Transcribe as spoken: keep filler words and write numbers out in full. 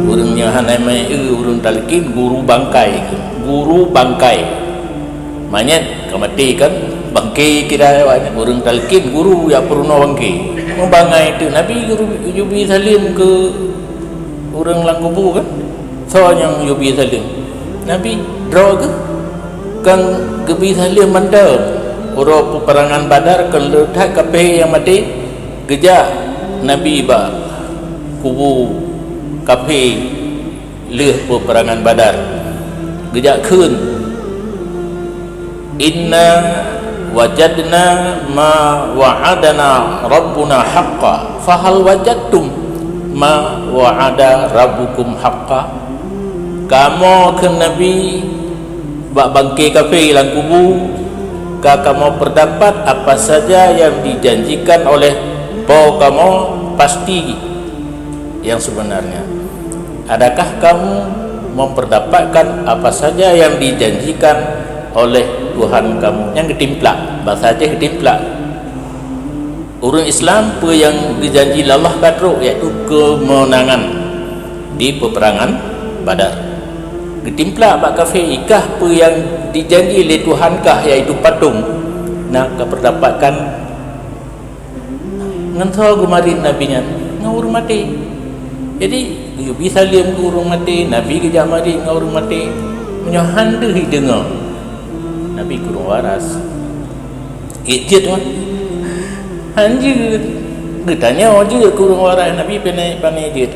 Ureuëng nyang hana meu'eu ureuëng talkin guru bangkai, guru bangkai. Manyét ka maté kan, bangke kira awaknyan. Ureuëng talkin guru nyang peurunoe bangke. Meubangai teuk Nabi guru, geuyue bi saleuem keu ureuëng lam kubu kan. Soe nyang geuyue bi saleuem? Nabi, droe geuh. Kan geubi saleuem mantong. Uroe peuperangan Badar kan le that kafé nyang maté, geujak Nabi bak kubu kafé lheueh peuperangan Badar. Geujak kheun, "Inna wajadna ma wa'adana rabbuna haqqa, fahal wajadtum ma wa'ada rabbukum haqqa?" Kamoe kheun Nabi, bak bangke kafé lam kubu, ka kamoe peurdapat apa saja nyang dijanjikan oleh Po kamoe pasti nyang seubeunarnya. Adakah kamu mempeurdapatkan apa saja nyang dijanjikan oleh Tuhan kamu? Nyang geutimplak, bahasa Aceh geutimplak. Ureuëng Islam peue nyang geujanji lé Allah ka trok, yaitu keumeunangan di peuperangan Badar. Geutimplak bak kafé, ikah peue nyang dijanji lé Tuhan kah, yaitu patong, na ka peurdapatkan. Ngon soe geumarit Nabi nyan? Ngon ureuëng maté. Jadi, geuyue bi saleuem keu ureuëng maté, Nabi geujak marit ngon ureuëng maté. Meunyoe han deuh jideungoe, Nabi kureueng waras. Jeuet, jeuet, wan. Han jeuet. Geutanyoe jeuet keu ureuëng warai, Nabi pane, pane jeuet.